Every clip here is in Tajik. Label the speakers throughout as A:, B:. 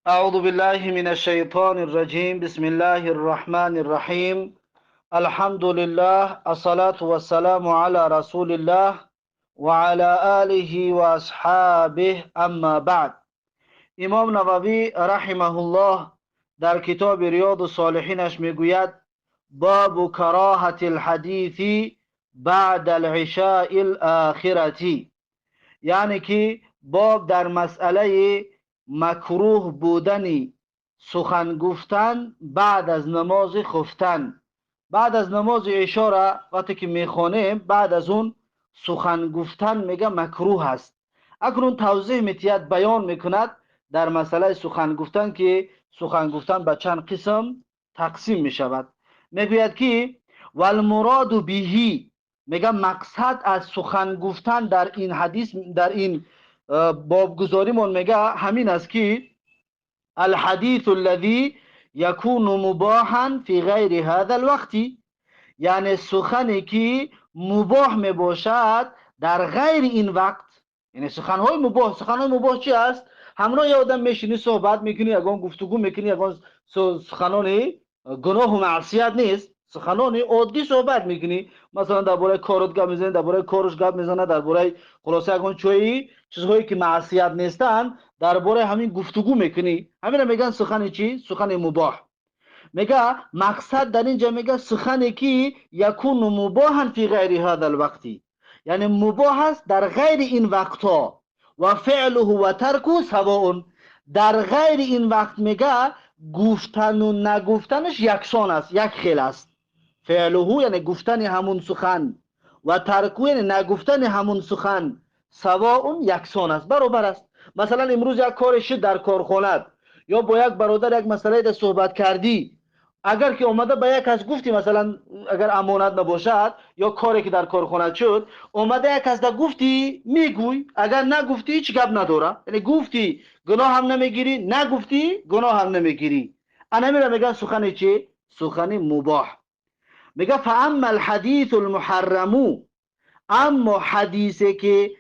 A: أعوذ بالله من الشيطان الرجيم. بسم الله الرحمن الرحيم. الحمد لله، الصلاة والسلام على رسول الله وعلى آله وأصحابه، أما بعد. امام نووی رحمه الله در کتاب ریاض الصالحینش میگوید: باب کراهة الحدیث بعد العشاء الآخرة. یعنی که باب در مسئله مکروه بودن سخن گفتن بعد از نماز خفتن. بعد از نماز عشا را وقتی که میخوانیم، بعد از اون سخن گفتن میگه مکروه است. اکنون توضیح میتید، بیان میکند در مسئله سخن گفتن که سخن گفتن به چند قسم تقسیم میشود. میگوید که والمراد به، میگه مقصد از سخن گفتن در این حدیث، در این بابگذاریمون، میگه همین است که الحديث الذي يكون مباحا في غير هذا الوقت، یعنی سخنی که مباح میباشد در غیر این وقت، یعنی سخنهای مباح. سخنهای مباح چی است؟ همراه یه آدم میشینی، صحبت میکنی، یگان گفتگو میکنی، یگان سخنان گناه و معصیت نیست، سخنان عادی صحبت میکنی. مثلا درباره کارت گپ میزنی، درباره کارش گپ میزنه، درباره خلاصه یگان چوی چیزهایی که معصیت نیستن، درباره همین گفتگو میکنی. همین میگن سخن چی؟ سخن مباح. میگه مقصد در اینجا، میگه سخنی که يكون مباحا في غير هذا الوقت، یعنی مباح است در غیر این وقتها، وفعله وتركه سواء. در غیر این وقت میگه گفتن و نگفتنش یکسان است، یک خیل است. فعله یعنی گفتن همون سخن وتركه یعنی نگفتن همون سخن، سواء یکسان است، برابر است. مثلا امروز یک کار شد در کارخانه یا با یک برادر یک مسئله در صحبت کردی، اگر که اومده به یک کس گفتی، مثلا اگر امانت نباشد یا کاری که در کارخانه شد، اومده یک کس در گفتی، میگوی. اگر نگفتی هیچ گپ نداره. یعنی گفتی گناه هم نمیگیری، نگفتی گناه هم نمیگیری. انا میره میگن سخن چی؟ سخن مباح. میگه فاما الحديث المحرم، اما حدیثی که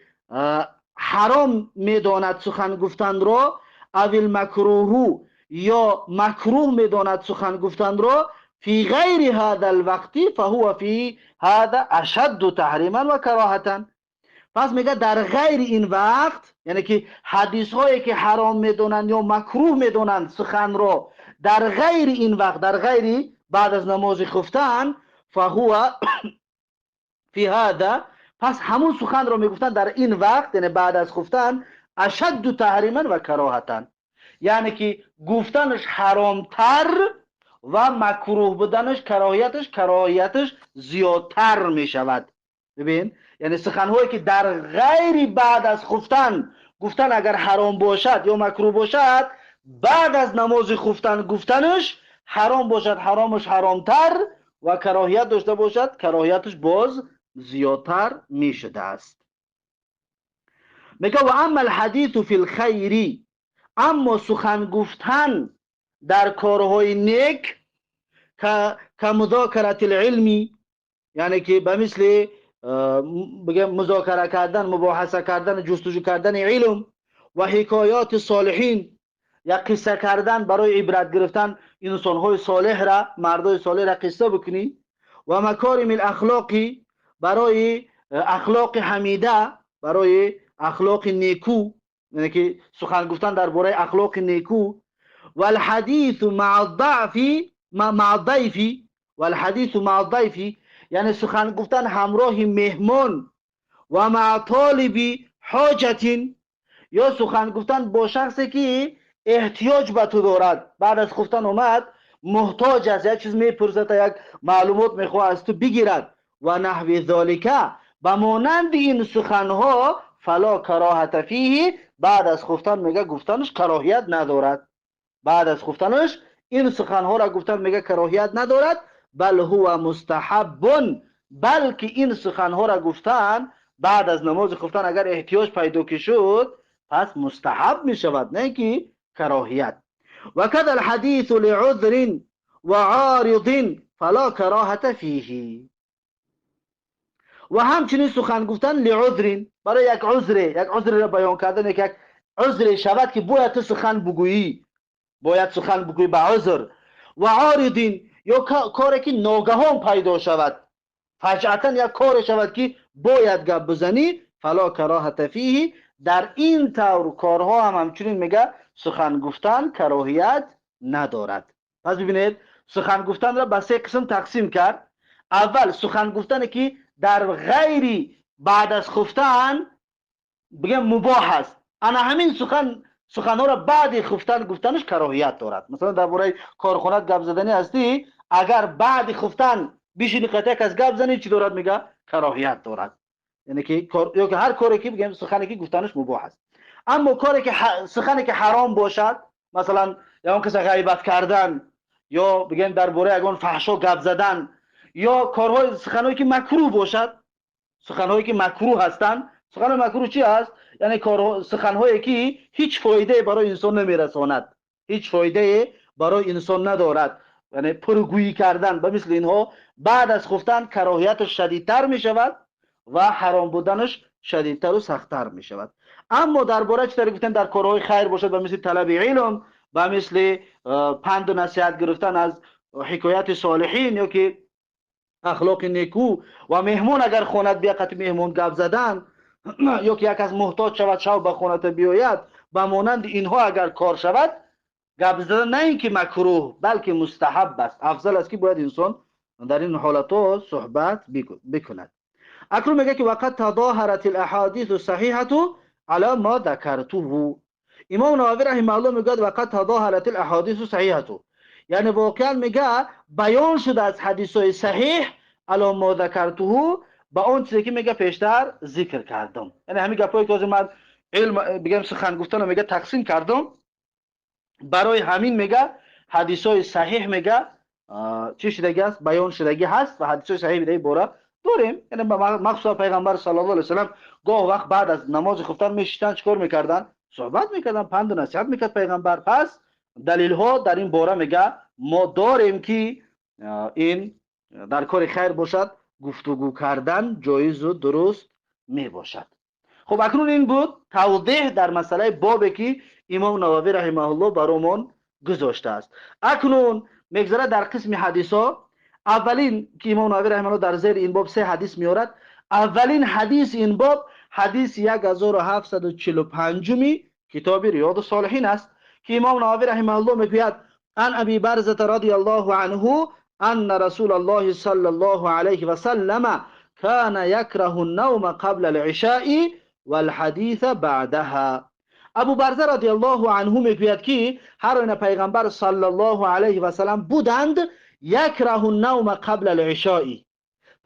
A: حرام میداند سخن گفتن را، او المکروه، یا مکروه میداند سخن گفتن را، في غير هذا الوقت فهو في هذا اشد تحریما وکراهة. پس میگه در غیر این وقت، یعنی که حدیث هایی که حرام میدونند یا مکروه میدونند سخن را در غیر این وقت، در غیر بعد از نماز خفتن، فهو في هذا، پس همون سخن را میگفتن در این وقت، یعنی بعد از خفتن، اشد تحریما وکراهة، یعنی که گفتنش حرامتر و مکروه بودنش، کراهیتش زیادتر می شود. ببین، یعنی سخنهایی که در غیر بعد از خفتن گفتن اگر حرام باشد یا مکروه باشد، بعد از نماز خفتن گفتنش حرام باشد، حرامش حرامتر و کراهیت داشته باشد، کراهیتش باز زیادتر می شده است. میگه و اما الحديث في الخير، اما سخن گفتن در کارهای نیک، كمذاكرة العلم، یعنی که به مثل بگم مذاکره کردن، مباحثه کردن، جستجو کردن علم، و حکایات صالحین، یا قصه کردن برای عبرت گرفتن، انسانهای صالح را، مردای صالح را قصه بکنی، و مکارم الاخلاق، برای اخلاق حمیده، برای اخلاق نیکو، یعنی که سخن گفتن درباره اخلاق نیکو، والحديث مع الضعف مع الضيف، والحديث مع الضيف، یعنی سخن گفتن همراه مهمان، و مع طالب حاجة، یا سخن گفتن با شخصی که احتیاج به تو دارد، بعد از خفتن اومد، محتاج است، یک چیز میپرسد، یک معلومات میخواد از تو بگیرد، و نحو ذلك، به مانند این سخنها، فلا کراهة فيه. بعد از خفتن میگه گفتنش کراهیت ندارد. بعد از خفتنش این سخنها را گفتن میگه کراهیت ندارد. بل هو مستحب، بلکه این سخنها را گفتن بعد از نماز خفتن اگر احتیاج پیدا که شد، پس مستحب می شود، نه که کراهیت. وكذا الحديث لعذر وعارض فلا کراهة فيه. و همچنین سخن گفتن لعذر، برای یک عذر، یک عذر را بیان کردن که یک عذر شود که باید تو سخن بگویی. Бояд сухан бигӯӣ ба узр. Ва оридин, ё коре ки ногаҳон пайдо шавад, фаҷъатан як коре шавад ки бояд гап бизанӣ, фала кароҳата фиҳи, дар ин тавр корҳо ҳам ҳамчунин мега сухан гуфтан кароҳият надорад. Пас бибинед, сухан гуфтанро ба се қисм тақсим кард. Аввал сухан гуфтане ки дар ғайри баъд аз хуфтан бигем мубоҳ аст. Ана ҳамин суханҳоро баъди хуфтан гуфтанаш кароҳият дорад. Масалан, дар бораи корхонат гап заданӣ ҳастӣ, агар баъди хуфтан бишини қати кас гап занӣ, чӣ дорад? Мега кароҳият дорад. Яъне ки ё ки ҳар коре ки бигем сухане ки гуфтанаш мубоҳ аст. Аммо коре ки сухане ки ҳаром бошад, масалан ягон каса ғайбат кардан, ё бигем дар бораи ягон фаҳшо гап задан, ё корҳои суханҳое ки макрӯҳ бошад, суханҳое ки макрӯҳ ҳастанд. Сухани макрӯҳ чи аст? Яъне суханҳое ки ҳеҷ фоидае барои инсон намерасонад, ҳеҷ фоидае барои инсон надорад. Яъне пургӯӣ кардан ба мисли инҳо баъд аз хуфтан кароҳияташ шадидтар мешавад ва ҳаром буданаш шадидтару сахттар мешавад. Аммо дар бораи чӣ тариқ гуфтем, дар корҳои хайр бошад, ба мисли талаби илм, ба мисли панду насиҳат гирифтан аз ҳикояти солиҳин ё ки ахлоқи некӯ, ва меҳмон агар хонад бия қати меҳмон гап задан, ё ки як кас муҳтоҷ шавад шав ба хоната биёяд, ба монанди инҳо агар кор шавад, гап задан на ин ки макрӯҳ, балки мустаҳаб аст, афзал аст ки бояд инсон дар ин ҳолатҳо суҳбат бикунад. Акнун мегӯяд ки вақад тадоҳарат алаҳодису саҳиҳату ала ма дакартуҳу. Имом Нававӣ раҳимаҳуллоҳ мегӯяд вақад тадоҳарат алаҳодису саҳиҳату, яъне воқеан мега баён шуда аз ҳадисҳои саҳиҳ ала ма дакартуҳу, ба он чизе ки мега пештар зикр кардам. Яъне ҳамин гапҳое ки ҳозир ман илм бигем сухан гуфтанро мега тақсим кардам, барои ҳамин мега ҳадисҳои саҳиҳ мега чӣ шудагӣ аст, баён шудагӣ ҳаст ва ҳадисҳои саҳиҳ дар ин бора дорем. Яъне махсусан пайғамбар саллаллоҳу алайҳи васаллам гоҳ вақт баъд аз намози хуфтан мешиштанд, чӣ кор мекарданд? Суҳбат мекарданд, панду насиҳат мекард пайғамбар. Пас далилҳо дар ин бора мега мо дорем ки ин дар кори хайр бошад, гуфтугӯ кардан ҷоизу дуруст мебошад. Хуб, акнун ин буд тавдеҳ дар масъалаи бобе ки имом Нававӣ раҳимаҳуллоҳ баромон гузоштааст. Акнун мегзарад дар қисми ҳадисҳо. Аввалин ки имом Нававӣ раҳимаҳуллоҳ дар зери ин боб се ҳадис меорад. Аввалин ҳадиси ин боб ҳадиси 1745 китоби Риёду Солиҳин аст ки имом Нававӣ раҳимаҳуллоҳ мегӯяд: ан Аби Барзата радияллоҳу анҳу анна расулаллоҳи саллаллоҳу алайҳи васаллама кана якраҳу ан-навма қабла ал-ишаи вал-ҳадиса баъдаҳа. Абу Барза радияллоҳу анҳу мегӯяд ки ҳар оина пайғамбар саллаллоҳу алайҳи васаллам буданд, якраҳу ан-навма қабла ал-ишаи.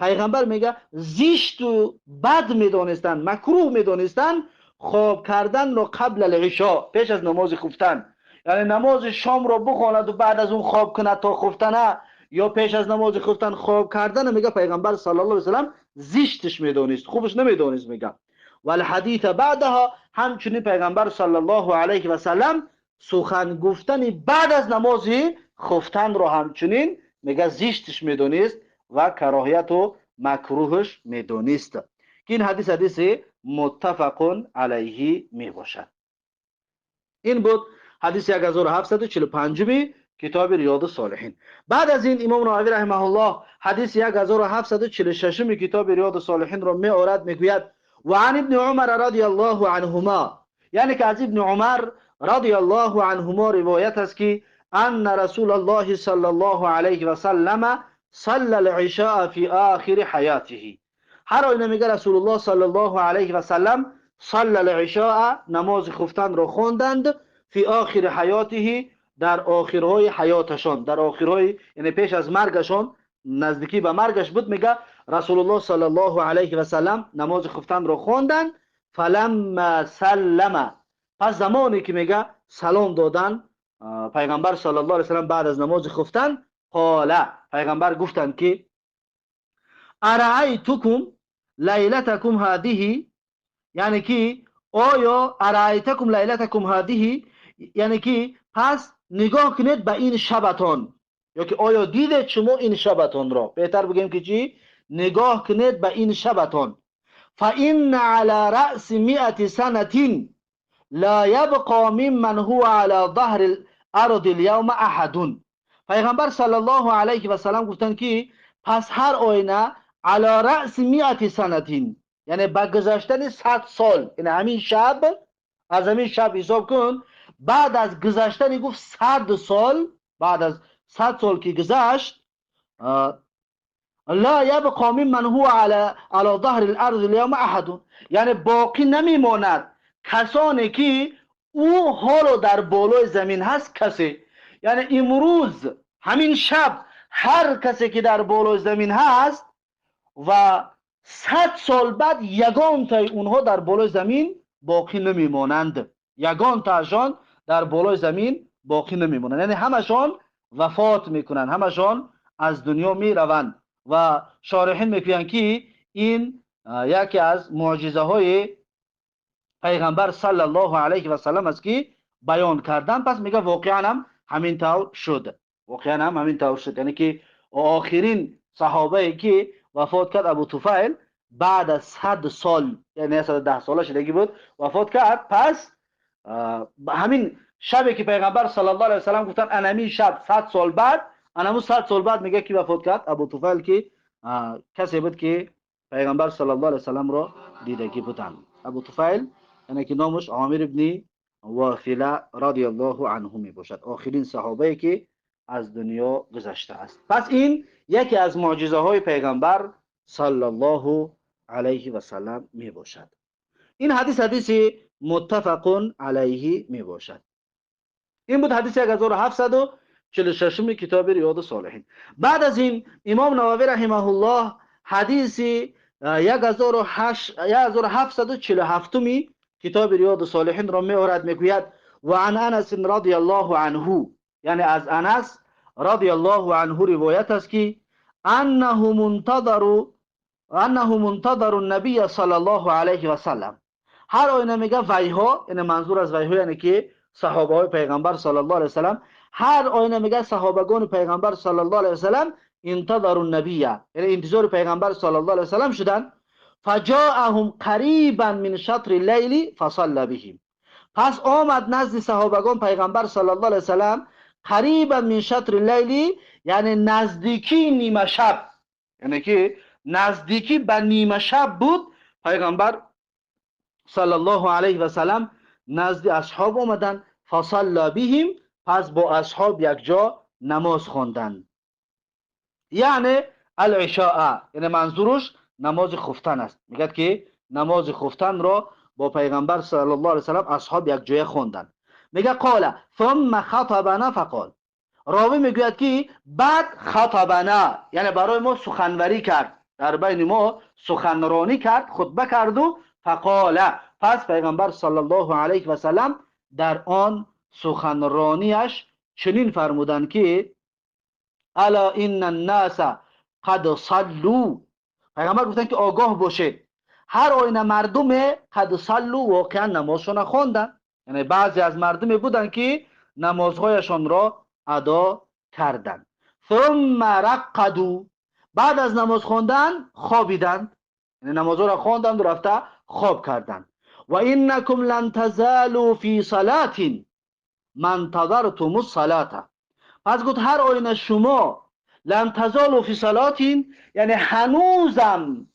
A: Пайғамбар мега зишту бад медонистанд, макрӯҳ медонистанд хоб карданро қабла ал-ишо, пеш аз намози хуфтан. Яъне намози шомро бихонаду баъд аз он хоб кунад то хуфтана, ё пеш аз намози хуфтан хоб кардана мега пайғамбар саллаллоҳу алайҳи васаллам зишташ медонист, хубаш намедонист мега. Валҳадиса баъдаҳа, ҳамчунин пайғамбар саллаллоҳу алайҳи васаллам сухан гуфтани баъд аз намози хуфтанро ҳамчунин мега зишташ медонист ва кароҳияту макрӯҳаш медонист. Ки ин ҳадис ҳадиси муттафақун алайҳи мебошад. Ин буд ҳадиси 1745 китоби Риёду Солиҳин. Баъд аз ин имом Нававӣ раҳимаҳуллоҳ ҳадиси 1746 китоби Риёду Солиҳинро меорад, мегӯяд: ва ан ибни Умар радияллоҳу анҳума, яъне ки аз ибни Умар радияллоҳу анҳума ривоят аст ки анна расулаллоҳи саллаллоҳу алайҳи васаллама салла ал-ишаа фи охири ҳаётиҳи. Ҳар оина мега Расулуллоҳ саллаллоҳу алайҳи васаллам салла ал-ишаа, намози хуфтанро хонданд, фи охири ҳаётиҳи, дар охирҳои ҳаёташон, дар охирҳои, яъне пеш аз маргашон, наздикӣ ба маргаш буд, мега Расулуллоҳ саллаллоҳу алайҳи васаллам намози хуфтанро хонданд. Фаламма саллама, пас замоне ки мега салом додан пайғамбар саллаллоҳу алайҳи васаллам баъд аз намози хуфтан, қола, пайғамбар гуфтанд ки араайтукум лайлатакум ҳадиҳи, яъне ки оё араайтакум лайлатакум ҳадиҳи, яъне ки пас нигоҳ кунед ба ин шабатон, ё ки оё дидед шумо ин шабатонро? Беҳтар бигӯем ки чӣ? Нигоҳ кунед ба ин шабатон. Фа инна ала раъси миати санатин ла ябқо мимман ҳува ала даҳри الأرض اليوم أحد. پیغمبر صلی الله علیه و سلم گفتند که پس هر آینه علی رأس 100 سنة، یعنی با گذشتن 100 سال، یعنی همین شب، از همین شب حساب کن، بعد از گذشتن گفت 100 سال، بعد از 100 سال که گذشت، لا یبقى ممن هو على ظهر الارض اليوم احد، یعنی باقی نمیماند کسانی که او حالا در بالای زمین هست کسی، یعنی امروز همین شب هر کسی که در بالای زمین هست و 100 سال بعد یگان تای اونها در بالای زمین باقی نمیمانند، یگان تاشان در بالای زمین باقی نمیمانند، یعنی همشان وفات میکنند، همشان از دنیا میروند. و شارحین میگویند که این یکی از معجزه های پیغمبر صلی الله علیه و سلم است که بیان کردن. پس میگه واقعا هم همین طور شد، واقعا هم همین طور شد، یعنی که آخرین صحابه که وفات کرد ابو طفیل بعد از 100 سال، یعنی 110 ساله شدگی بود وفات کرد. پس همین شبی که پیغمبر صلی الله علیه و سلم گفتن انمی شب 100 سال بعد، انمو 100 سال بعد میگه که وفات کرد ابو طفیل که کسی بود که پیغمبر صلی الله علیه و سلم را دیدگی بودند. ابو طفیل یعنی که نامش عامر ابن واثله رضی الله عنه می باشد، آخرین صحابه که از دنیا گذشته است. پس این یکی از معجزه های پیغمبر صلی الله علیه و سلم می باشد. این حدیث حدیث متفق علیه می باشد. این بود حدیث 1746 کتاب ریاض الصالحین. بعد از این امام نووی رحمه الله حدیث 1747 کتاب ریاض الصالحین را می آورد، میگوید و عن انس رضی الله عنه، یعنی از انس رضی الله عنه روایت است که انه منتظر النبی صلی الله علیه و سلم. هر آینه میگه ویها، یعنی منظور از ویها یعنی که صحابه های پیغمبر صلی الله علیه و سلم، هر آینه میگه صحابگان پیغمبر صلی الله علیه و سلم انتظر النبی، یعنی انتظار پیغمبر صلی الله علیه و سلم شدن. فجاءهم قریبا من شطر اللیل فصلى بهم. پس آمد نزد صحابگان پیغمبر صلی الله علیه و سلم قریبا من شطر اللیل، یعنی نزدیکی نیمه شب، یعنی که نزدیکی به نیمه شب بود. پیغمبر صلی الله علیه و سلم نزد اصحاب آمدن، فصلى بهم، پس با اصحاب یک جا نماز خواندند، یعنی العشاء، یعنی منظورش نماز خفتن است. میگه که نماز خفتن را با پیغمبر صلی الله علیه و سلم اصحاب یک جای خواندند. میگه قال ثم خطبنا فقال، راوی میگوید که بعد خطبنا یعنی برای ما سخنوری کرد، در بین ما سخنرانی کرد، خطبه کرد و فقال، پس پیغمبر صلی الله علیه و سلم در آن سخنرانیش چنین فرمودند که الا ان الناس قد صلوا. پیغمبر گفتند که آگاه باشید، هر آینه مردم قد صلوا واقعا نمازشان خواندند، یعنی بعضی از مردم بودند که نمازهایشان را ادا کردند. ثم رقدوا، بعد از نماز خواندن خوابیدند، یعنی نمازها را خواندند و رفته خواب کردند. و انکم لن تزالوا فی صلاة ما انتظرتم الصلاة. پس گفت هر آینه شما لن تزالوا فی صلاة، یعنی هنوزم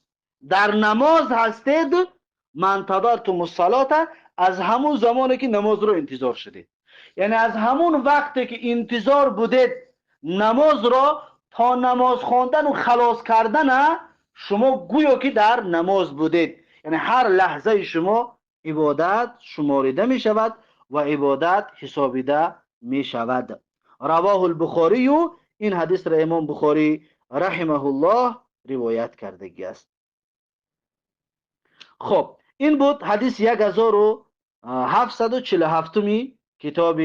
A: در نماز هستید، ما انتظرتم الصلاة، از همون زمانی که نماز رو انتظار شدید، یعنی از همون وقتی که انتظار بودید نماز را تا نماز خواندن و خلاص کردن شما گویا که در نماز بودید، یعنی هر لحظه شما عبادت شماریده می شود و عبادت حسابیده می شود. رواه البخاری، این حدیث را امام بخاری رحمه الله روایت کردگی است. خب این بود حدیث 1747 کتاب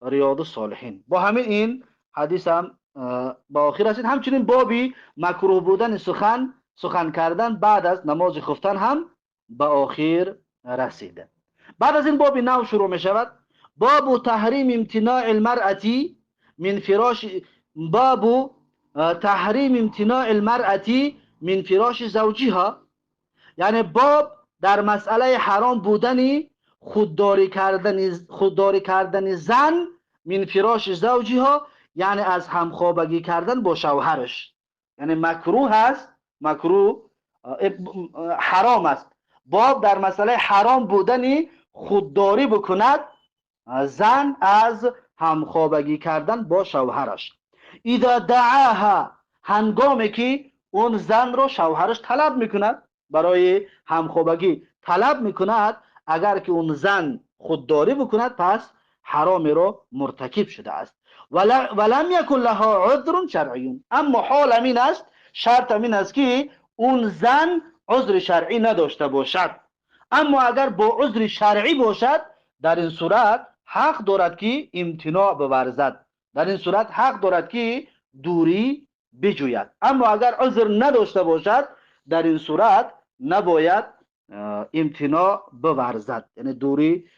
A: ریاض الصالحین. با همین این حدیث هم با آخر رسید. همچنین بابی مکروه بودن سخن کردن بعد از نماز خفتن هم به آخر رسیده. بعد از این باب نو شروع می شود، باب تحریم امتناع المرأة من فراش، باب تحریم امتناع المرأة من فراش زوجها، یعنی باب در مسئله حرام بودن خودداری کردن زن من فراش زوجها، یعنی از همخوابگی کردن با شوهرش، یعنی مکروه است، مکروه حرام است. باب در مسئله حرام بودن خودداری بکند زن از همخوابگی کردن با شوهرش. اذا دعاها، هنگامی که اون زن رو شوهرش طلب میکند، برای همخوابگی طلب میکند، اگر که اون زن خودداری بکند پس حرامی رو مرتکب شده است. ولم یکن لها عذر شرعی، اما حال این است، شرط این است که اون زن عذر شرعی نداشته باشد. اما اگر با عذر شرعی باشد در این صورت حق دارد که امتناع بورزد، در این صورت حق دارد که دوری بجوید. اما اگر عذر نداشته باشد در این صورت نباید امتناع بورزد، یعنی دوری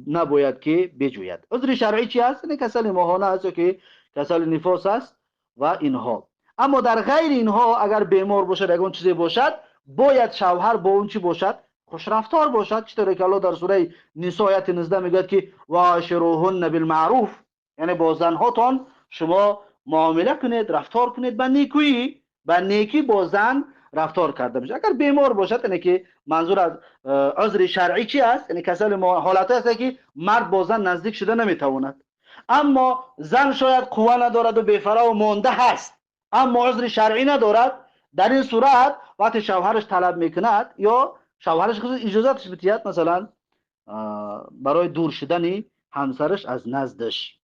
A: نباید که بجوید. عذر شرعی چی است؟ یعنی کسل ماهانه است یا که کسل نفاس است و اینها. اما در غیر اینها اگر بیمار باشد، اگر اون چیزی باشد، باید شوهر با اون چی باشد؟ خوش رفتار باشد. چطوری که الله در سوره نساء آیت 19 میگوید که وعاشروهن بالمعروف، یعنی با زنهاتان شما معامله کنید، رفتار کنید با نیکویی، با نیکی با زن رفتار کرده میشه. اگر بیمار باشد، یعنی که منظور از عذر شرعی چی است؟ یعنی کسل حالت است که مرد با زن نزدیک شده نمیتواند، اما زن شاید قوه ندارد و بیفرا و مانده هست، اما عذر شرعی ندارد. در این صورت وقتی شوهرش طلب میکند یا شوهرش خود اجازهش بدهد مثلا برای دور شدن همسرش از نزدش،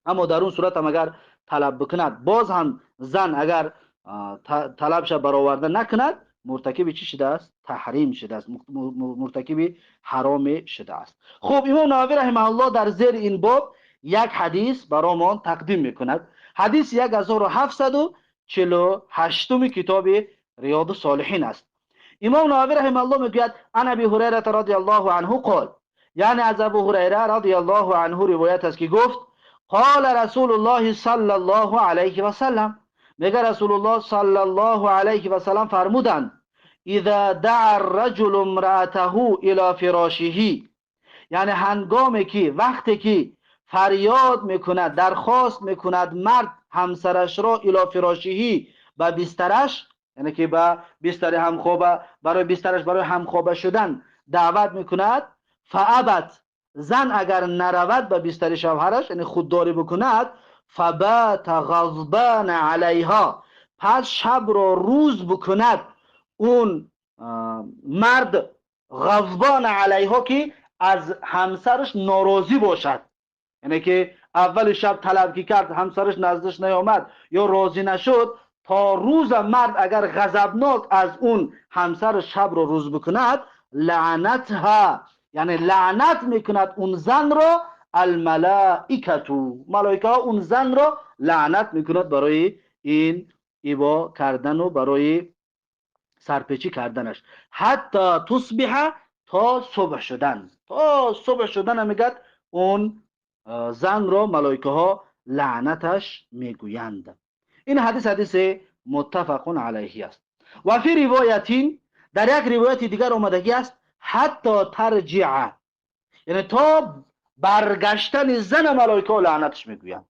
A: اما در اون صورت هم اگر طلب بکند، باز هم زن اگر طلبش برآورده نکند، مرتکب چی شده است؟ تحریم شده است، مرتکب حرام شده است. خب امام نووی رحمه الله در زیر این باب یک حدیث برایمان تقدیم میکند. حدیث 1748 کتاب ریاض الصالحین است. امام نووی رحمه الله میگوید عن ابی هریره رضی الله عنه قال، یعنی از ابو هریره رضی الله عنه روایت است که گفت قال رسول الله صلی الله علیه و سلم، میگه رسول الله صلی الله علیه و سلم فرمودند اذا دعا الرجل امرأته الى فراشه، یعنی هنگامی که وقتی که فریاد میکند، درخواست میکند مرد همسرش را الی فراشه، به بسترش، یعنی که به بستر همخوابه، برای بسترش برای همخوابه شدن دعوت میکند، فابت، زن اگر نرود به بستر شوهرش، یعنی خودداری بکند، فبات غضبان علیها، پس شب را روز بکند اون مرد غضبان علیها که از همسرش ناراضی باشد، یعنی که اول شب طلب که کرد همسرش نزدش نیامد یا راضی نشد، تا روز مرد اگر غضبناک از اون همسر شب رو روز بکند، لعنتها، یعنی لعنت میکند اون زن را، الملائکتو، ملائکه ها اون زن را لعنت میکند برای این ایبا کردن و برای سرپیچی کردنش، حتی تصبح، تا صبح شدن، تا صبح شدن میگد اون زن را ملائکه ها لعنتش میگویند. این حدیث حدیث متفق علیه است. و فی روایتین، در یک روایت دیگر آمدگی است حتی ترجع، یعنی تا برگشتن زن ملائکه ها لعنتش میگویند،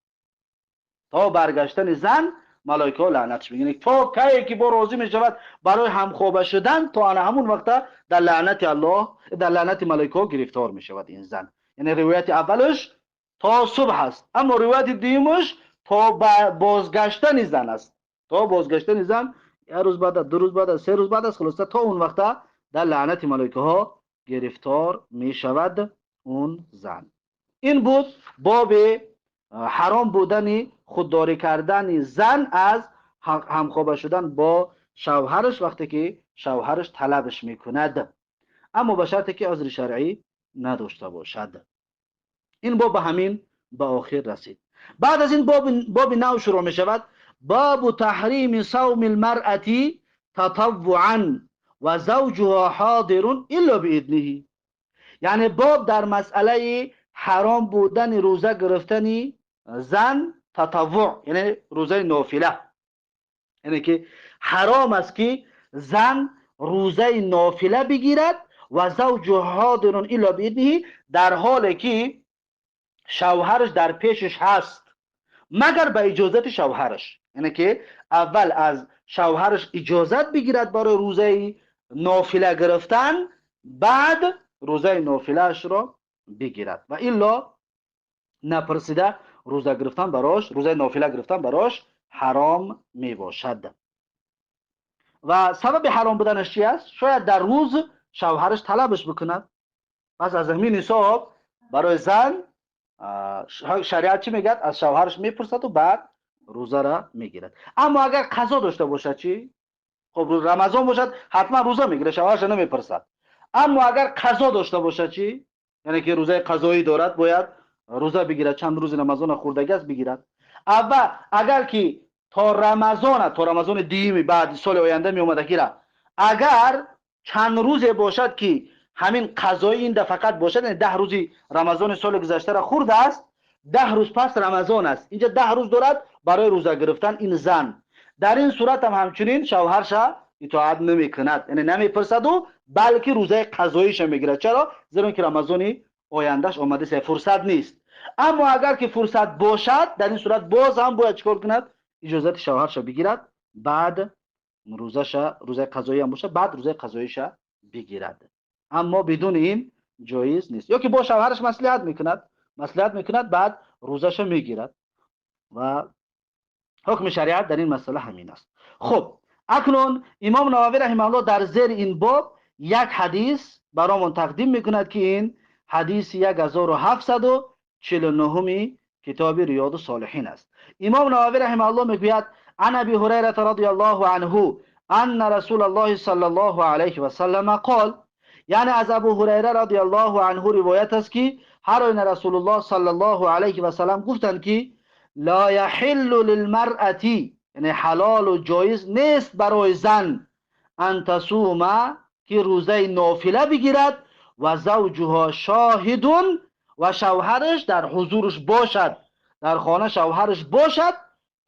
A: تا برگشتن زن ملائکه ها لعنتش میگویند، تا کی که با راضی میشود برای همخوابه شدن، تا ان همون وقت در لعنت الله، در لعنت ملائکه ها گرفتار میشود این زن. یعنی روایت اولش تا صبح است، اما روایت دیمش تا بازگشتن زن است، تا بازگشتن زن یک روز بعد، دو روز بعد، سه روز بعد است، خلاصه تا اون وقت در لعنت ملائکه ها گرفتار می شود اون زن. این بود باب حرام بودن خودداری کردن زن از همخوابه شدن با شوهرش وقتی که شوهرش طلبش میکند، اما به شرطی که عذر شرعی نداشته باشد. این باب به همین به آخر رسید. بعد از این باب نو شروع می شود، باب تحریم صوم المرأة تطوعا و زوجها حاضر الا باذنه، یعنی باب در مسئله حرام بودن روزه گرفتن زن تطوع، یعنی روزه نافله، یعنی که حرام است که زن روزه نافله بگیرد و زوج حاضر الا باذنه، در حالی که шавҳараш дар пешаш ҳаст, магар ба иҷозати шавҳараш. Яъне ки аввал аз шавҳараш иҷозат бигирад барои рӯзаи нофила гирифтан, баъд рӯзаи нофилаашро бигирад. Ва илло напурсида рӯза гирифтан барош, рӯзаи нофила гирифтан барош ҳаром мебошад. Ва сабаби ҳаром буданаш чи аст? Шояд дар рӯз шавҳараш талабаш бикунад. Пас аз ҳамин ҳисоб барои зан шариат чӣ мегӯяд? Аз шавҳараш мепурсаду баъд рӯзаро мегирад. Аммо агар қазо дошта бошад чӣ? Хуб, Рамазон бошад, ҳатман рӯза мегирад, шавҳарашро намепурсад. Аммо агар қазо дошта бошад чӣ? Яъне ки рӯзаи қазоӣ дорад, бояд рӯза бигирад, чанд рӯзи Рамазона хӯрдагӣ аст бигирад. Аввал агар ки то Рамазона, то Рамазони дуюми баъди соли оянда меомадагира, агар чанд рӯзе бошад ки ҳамин қазои ин да фақат бошад, яъне 10 рӯзи Рамазони соли гузаштаро хӯрдааст, 10 рӯз пас Рамазон аст, инҷа 10 рӯз дорад барои рӯза гирифтан ин зан. Дар ин сурат ҳам ҳамчунин шавҳарша итоат намекунад, яъне намепурсаду, балки рӯзаи қазоиша мегирад. Чаро? Зеро ки Рамазони ояндаш омадааст, фурсат нест. Аммо агар ки фурсат бошад, дар ин сурат боз ҳам бояд чикор кунад? Иҷозати шавҳарша бигирад, баъд рӯзаша, рӯзаи қазоӣ ҳам бошад, баъд рӯзаи қазоиша бигирад. Аммо бидуни ин ҷоиз нест. Ё ки бо шавҳараш маслиҳат мекунад, маслиҳат мекунад, баъд рӯзаша мегирад. Ва ҳукми шариат дар ин масъала ҳамин аст. Хуб, акнун имом Нававӣ раҳимаҳуллоҳ дар зери ин боб як ҳадис баромон тақдим мекунад, ки ин ҳадиси 1749 китоби Риёду Солиҳин аст. Имом Нававӣ раҳимаҳуллоҳ мегӯяд: عن أبي هريرة رضي الله عنه أن رسول الله صلى الله عليه وسلم قال. یعنی از ابو هریره رضی الله عنه روایت است که هر آینه رسول الله صلی الله علیه و سلم گفتند که لا یحل للمرأة، یعنی حلال و جایز نیست برای زن، ان تصوم، که روزه نافله بگیرد، و زوجها شاهد، و شوهرش در حضورش باشد، در خانه شوهرش باشد،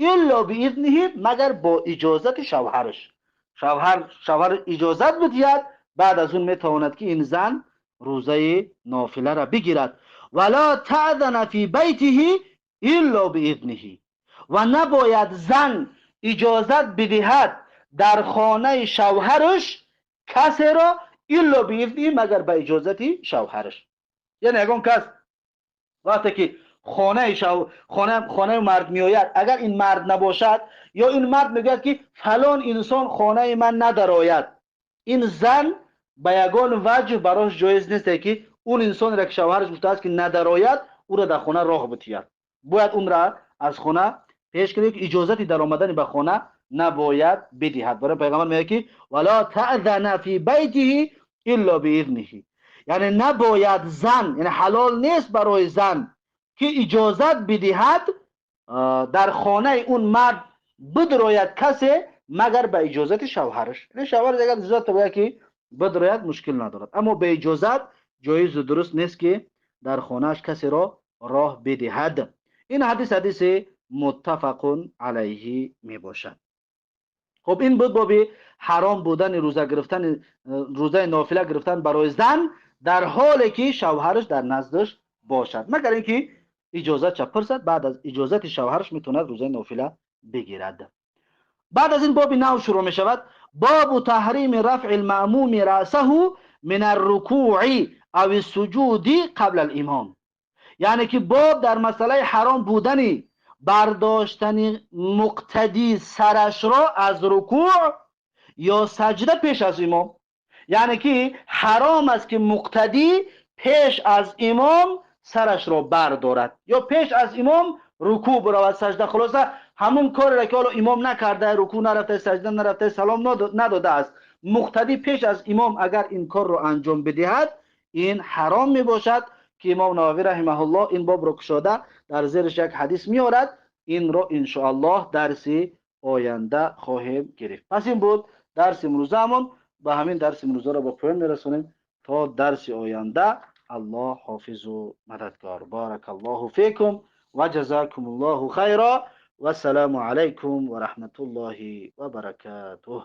A: الا باذنه، مگر با اجازت شوهرش. شوهر اجازت بدهد، بعد از اون میتواند که این زن روزه نافله را بگیرد. ولا تأذن فی بیته الا باذنه، و نباید زن اجازت بدهد در خانه شوهرش کسی را الا باذنه، مگر به اجازت شوهرش. یعنی اگر کس وقتی که خانه مرد میآید، اگر این مرد نباشد یا این مرد میگوید که فلان انسان خانه من ندراید، این زن به یگان وجه براش جایز نیست که اون انسان را که شوهرش گفته است که ندراید، او را در خانه راه بدهد. باید اون را از خانه پیش کنه که اجازت در آمدن به خانه نباید بدهد. برای پیغمبر میگه که ولا تأذن فی بیته الا باذنه، یعنی نباید زن، یعنی حلال نیست برای زن که اجازت بدهد در خانه اون مرد بدروید کسی مگر به اجازت شوهرش. یعنی شوهر اگر اجازت بگه که بدروید مشکل ندارد، اما به اجازت جایز و درست نیست که در خانهش کسی را راه بدهد. این حدیث حدیث متفق علیه می باشد. خب این بود باب حرام بودن روزه گرفتن، روزه نافله گرفتن برای زن در حالی که شوهرش در نزدش باشد، مگر اینکه اجازت چه پرسد، بعد از اجازت شوهرش میتواند روزه نافله بگیرد. بعد از این باب نو شروع می شود، باب تحریم رفع المأموم رأسه من الرکوع او السجود قبل الامام. یعنی که باب در مسئله حرام بودن برداشتن مقتدی سرش را از رکوع یا سجده پیش از امام. یعنی که حرام است که مقتدی پیش از امام سرش را بردارد یا پیش از امام رکوع برود سجده. خلاصه همون کاری را که حالا امام نکرده، رکوع نرفته، سجده نرفته، سلام نداده است، مقتدی پیش از امام اگر این کار را انجام بدهد این حرام می باشد که امام نووی رحمه الله این باب را کشاده در زیرش یک حدیث میارد. این را انشاءالله درس آینده خواهیم گرفت. پس این بود درس امروزمون. با همین درس امروزه را با پایان میرسونیم تا درس آینده. الله حافظ و مددگار. بارک الله فیکم و جزاکم الله خیرا و السلام علیکم و رحمت الله و برکاته.